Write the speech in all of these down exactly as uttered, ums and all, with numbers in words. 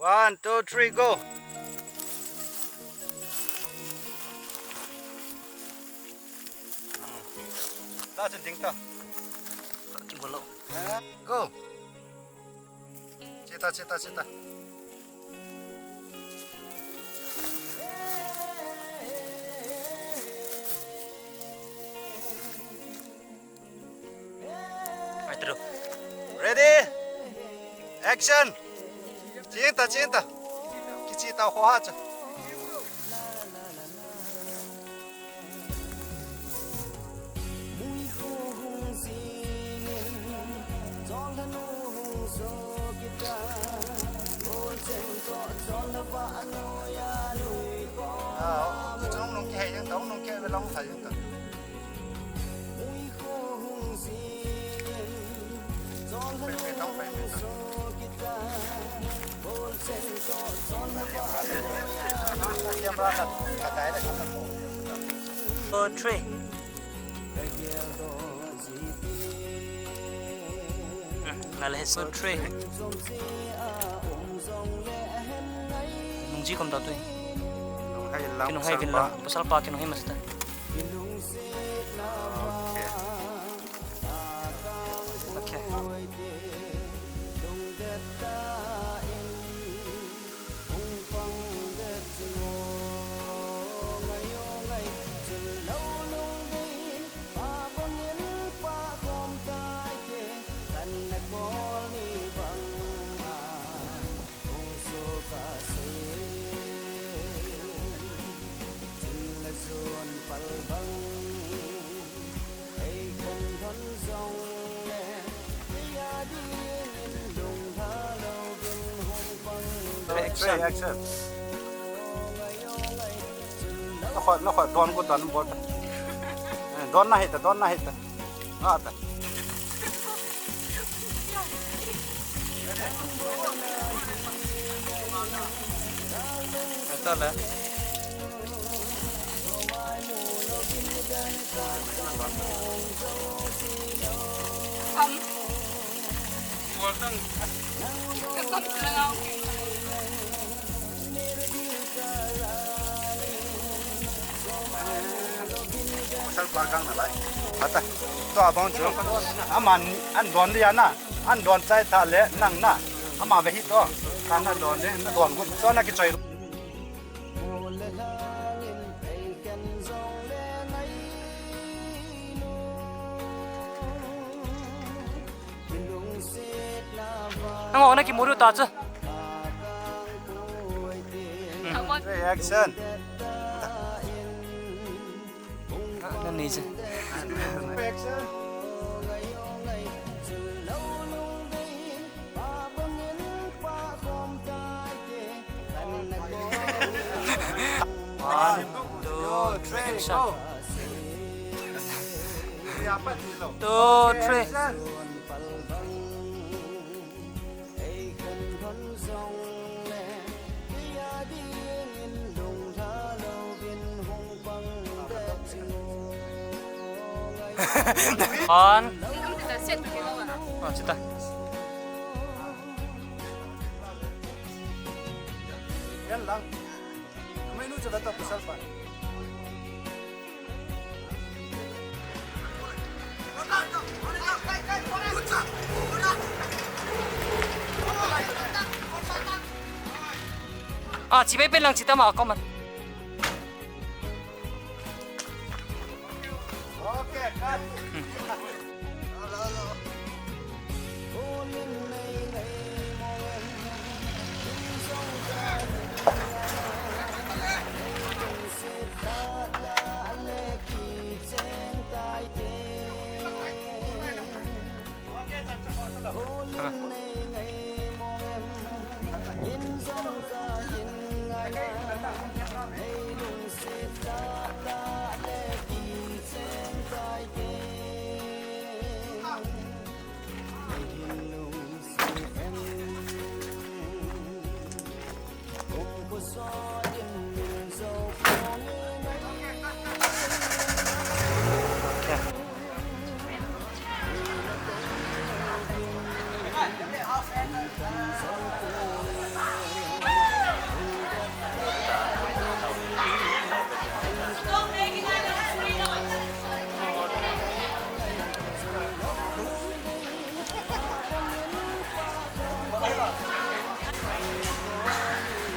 One, two, three, go. Ta chu ding ta. Ta chu bolo. Go. Chita, chita, chita. Ai, tru. Ready? Action. Chita, chita. Kichita ho ha cha. Ah, chung nung kihei jeng ta, nung kihei ve long thei jeng ta. Pe, pe, tong, pe, pe, tong. Camera ka, ka dai le ka. Two, three. Hmm, nale, two, three. Nungji kom ta tui. Nung hai lang, kinung hai pasal vin pa. Lang. Pasal pa kinung hai masa ta. Okay. Okay. Action. Action. Nakhoi, nakhoi, don ko don bol ta. Eh, don na hita, don na hita. Nga ta. Ito le. Pasal pa kang na lai. Ata. To abang chu. Aman an don dia na. An don chai ta le nang na. Ama ve hi to. Ka na don de, na don gun. To na kichoi. Ang ako na kimuro ta chu. Reaction. Ano ni siya? One, two, three, action. Two, three. One. Oh, chita. Yan lang. May nucha ba ta pasal pa? Ah, chibai pen lang chita ma comment. Okay, cut.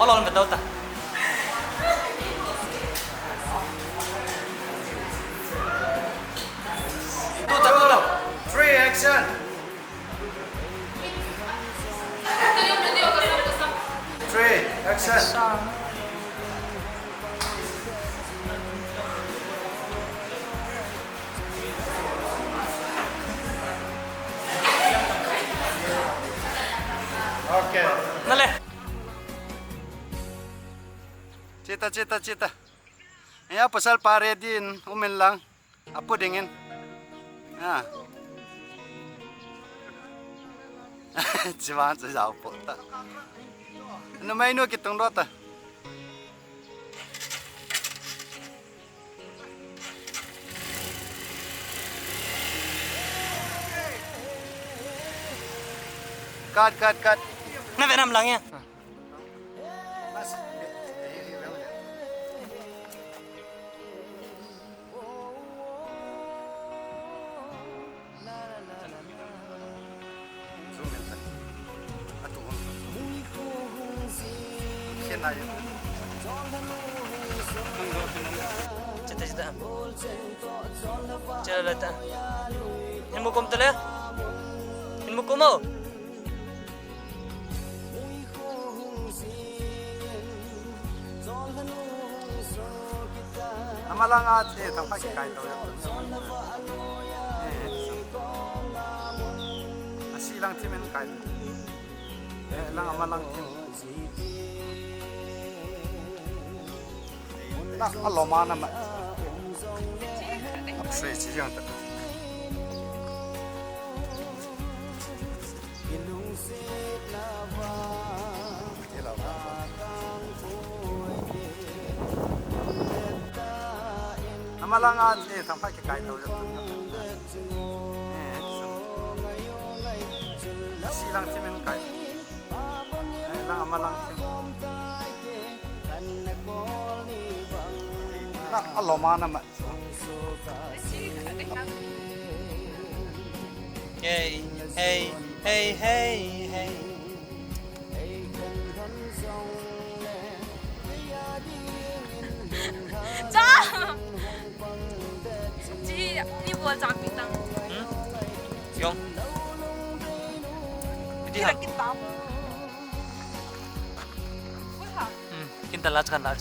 Hold on, betul tak? Itu tak, hold on. Three, action. Three, action. Okay. Nale. Chita, chita, chita. Ya, pasal pa ready in, umin lang. Apu dingin. Ya. Chiwang chu jao po ta. Numei nu kitung do ta. Cut, cut, cut. Na ve nam lang ya. Chita, chita. Chita, chita. Hin mukum tale. Hin mukum o. Ama langa che thang pha kikai to. Asi lang thim in kai. Eh, lang ama lang thim. Na aloma na ma. Apre chi yang ta. Ama langa che thang pha kikai to. Eh, asi lang thim in kai. Eh, lang ama lang thim. Na aloma na ma. Hey, hey, hey, hey, hey. Cha! Chi, ni bol cha pi tang. Hmm? Yong. Iti ha. Kin ta. Ui ha. Hmm. Kin ta la kan la.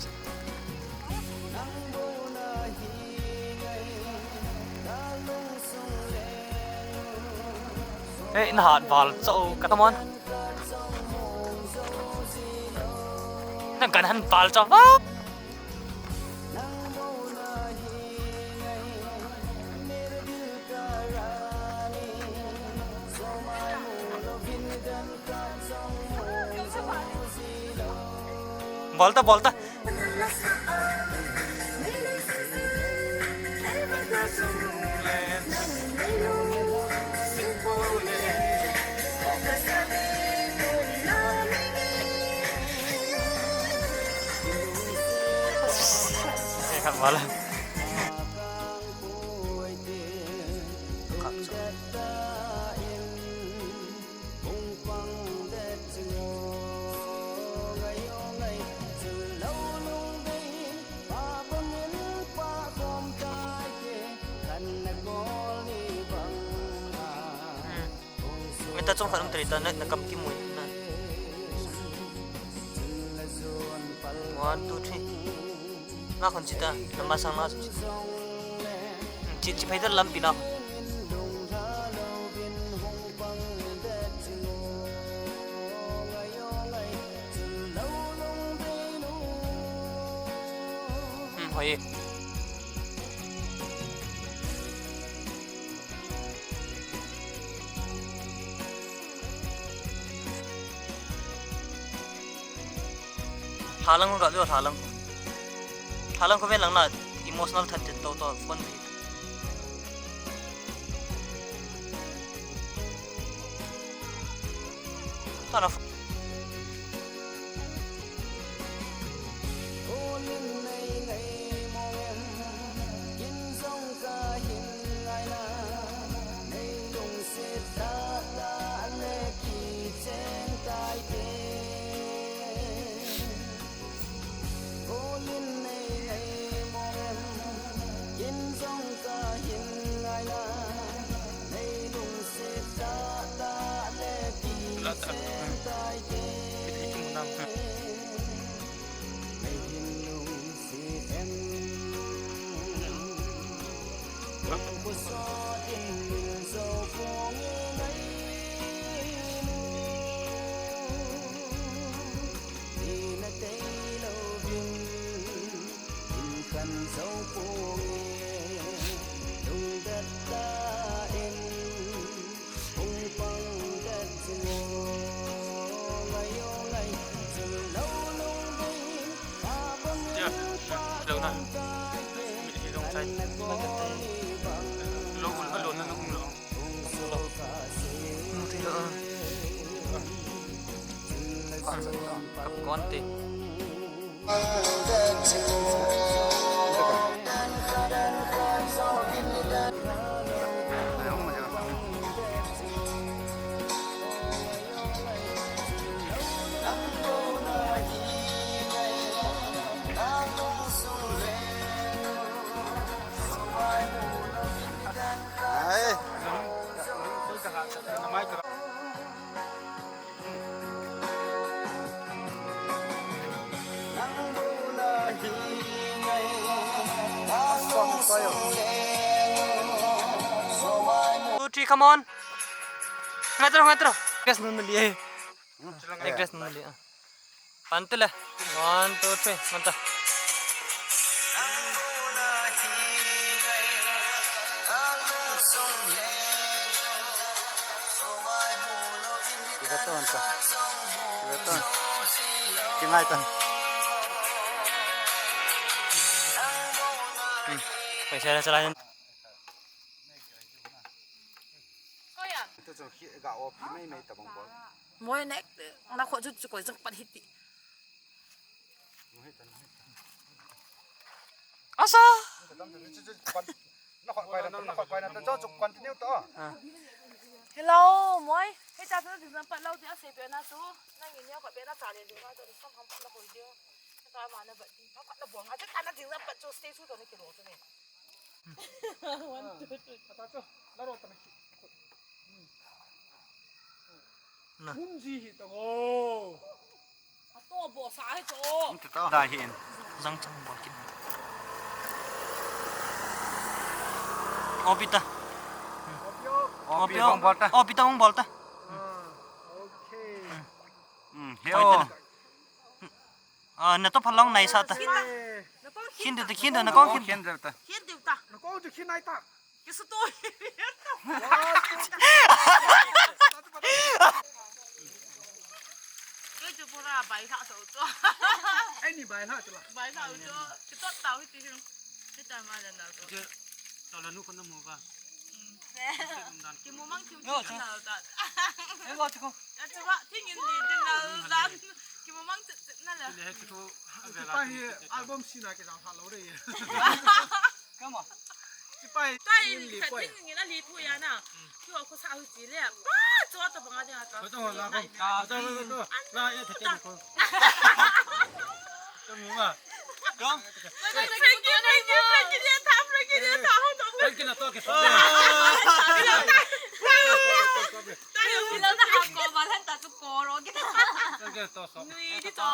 Eh, in hat val cho ka, come on. Nang kan han val cho va. Bolta, bolta. Wala. Hmm. Mita chung khat um tari ta na, na kam kimu na. One, two, three. Na khun chita, na masang na chita. Hmm, chi, chi phai ta lampi na. Hmm, hoi. Lhalang ko ga lio, lhalang ko. Lhalang ko ven lang na emotional that that to to phone bi. To na ph- Lo na. Lo, lo, lo, lo, lo. Kap kon te. Two, three, come on. Ngatro, ngatro. Guys, nunuli. Guys, nunuli. Pan te le. One, two, three. Manta. Kibeton ta. Kibeton. Kingai ta. Hmm. Paisa le chala. Moi nek, na kho chu chu koi jang pat hiti. Asa. Hello, moi. Hei cha chu ding jang pat lo ti a sei pe na chu. Nang in ya ko pe na cha le le na chu sam ham pat na koi de. Ta ma na ba ti. Pat na bong. A chu ta na ding jang pat chu stay chu to ni kilo chu ni. One, two, three. Ata chu. La ro ta ni. Na. Hun ji hi ta ngo. Ato bo sa hi to. Ti ta. Da hi in. Jang chang bol kit. Opi ta. Opi o. Opi Opi o. Bang bol ta. Opi ta bang bol ta. Ah, okay. Hmm. He o. Ah, na to phalong nai sa ta. Khin de ta, khin de, na kong khin. Khin de ta. Khin de ta. Na kong tu khin nai ta. Kisu to. Kei tu pura bai tha so to. Ai ni bai tha tu la. Bai tha to. Kitot tau hiti hin. Hita ma dan da to. Je, to la nu ko na mo ba. Ki mo mang kim kim na ta. Eh, wa ko. Achu ba, thing in ni din na dan. Ki mo mang chit chit na la. Le he ko. Pa hi album sina ke jang ha lo re. Kama. Chipai. Tai in li khat poi. Thing in a li phu ya na. Ki ho ko sa hu chi le. Pa, cho ta banga de ha ta. Ko to la ko. Ko to ko to. La ye the ko. Ko mu ma. Ko. Frankie, Frankie, Frankie, ye tha, Frankie, ye tha, ho to. Frankie na to ke so. Tai yo, lo na ha ko ba han ta tu ko ro ki. Frankie to so. Nui di to.